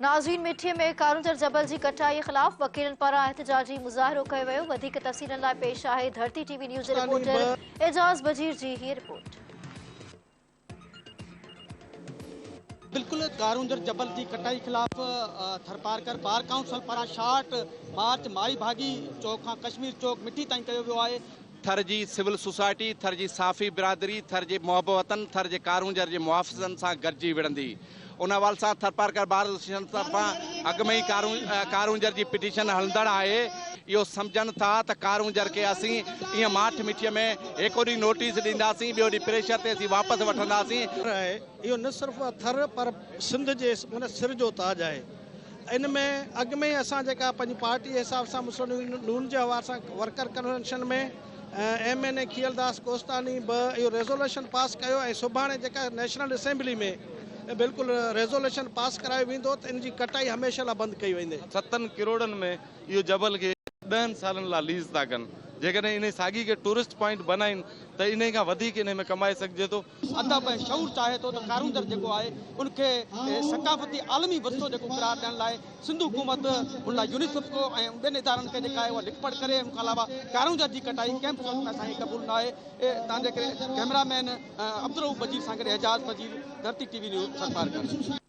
ناظرين مٺي ۾ ڪارونجهر جبل جي ڪٽائي خلاف وڪيلن پاران احتجاجي مظاهرو ڪيو ويو وڌيڪ تفصيلن لاء پيش آهي ڌرتي ٽي وي نيوز جي رپورٽر اعجاز بجير جي هي رپورٽ. بلڪل ڪارونجهر جبل جي ڪٽائي خلاف ٿرپارڪر بار ڪائونسل پاران شارٽ مارچ مائي ڀاڳي چوڪ کان ڪشمير چوڪ مٺي تائين ڪيو ويو آهي. ٿر جي سول سوسائٽي، ٿر جي صحافي برادري، ٿر جي محب وطن، ٿر جي ڪارونجهر جي محافظن سان گڏجي وڙهندي. ان حوالي سان ٿرپارڪر بار ايسوسيئيشن طرفان اڳ ۾ ئي ڪارونجهر جي پٽيشن هلندڙ آهي. اهو سمجهن ٿا ته ڪارونجهر کي اسين ائين ماٺ مٺيء ۾ هڪ ڏينهن نوٽيس ڏينداسين، ٻيو ڏينهن پريشر تي اسين واپس وٺنداسين. آهي. اهو نه صرف ٿر پر سنڌ جي معنيٰ سر جو تاج آهي. ان ۾ اڳ ۾ ئي اسان جيڪا پنهنجي پارٽي جي حساب سان مسلم ليگ نون جي حوالي سان worker convention ۾ M N A Khiyal Das Kosatani به اهو ريزوليشن پاس ڪيو ۽ سڀاڻي جيڪا نيشنل اسيمبلي ۾ بلڪل ريزوليشن پاس ڪرايو ويندو ته ان جي ڪٽائي هميشه لاء بند ڪئي ويندي. ستن ڪروڙن ۾ اهو جبل کي ڏهن سالن لاء ليز ٿا ڪن. جيڪڏهن انهي ساڳي کي ٽوئرسٽ پوائنٽ بنائين ته انهي کان وڌيڪ انهي ۾ ڪمائي سگهجي ٿو. ادب ۽ شعور چاهي ٿو ته ڪارونجهر جيڪو آهي ان کي ثقافتي عالمي ورثو جيڪو قرار ڏيڻ لاء سنڌ حڪومت ان لاء يونيسڪو ۽ ٻين ادارن کي جيڪا آهي اها لک پڙهه ڪري ان کان علاوه ڪارونجهر جي ڪٽائي ڪنهن به صورت ۾ اسان کي قبول نه آهي تان جي ڪري ڪئميرا مين عبدالرئوف بجير سان گڏ Ejaz Bajeer Dharti T V news Tharparkar.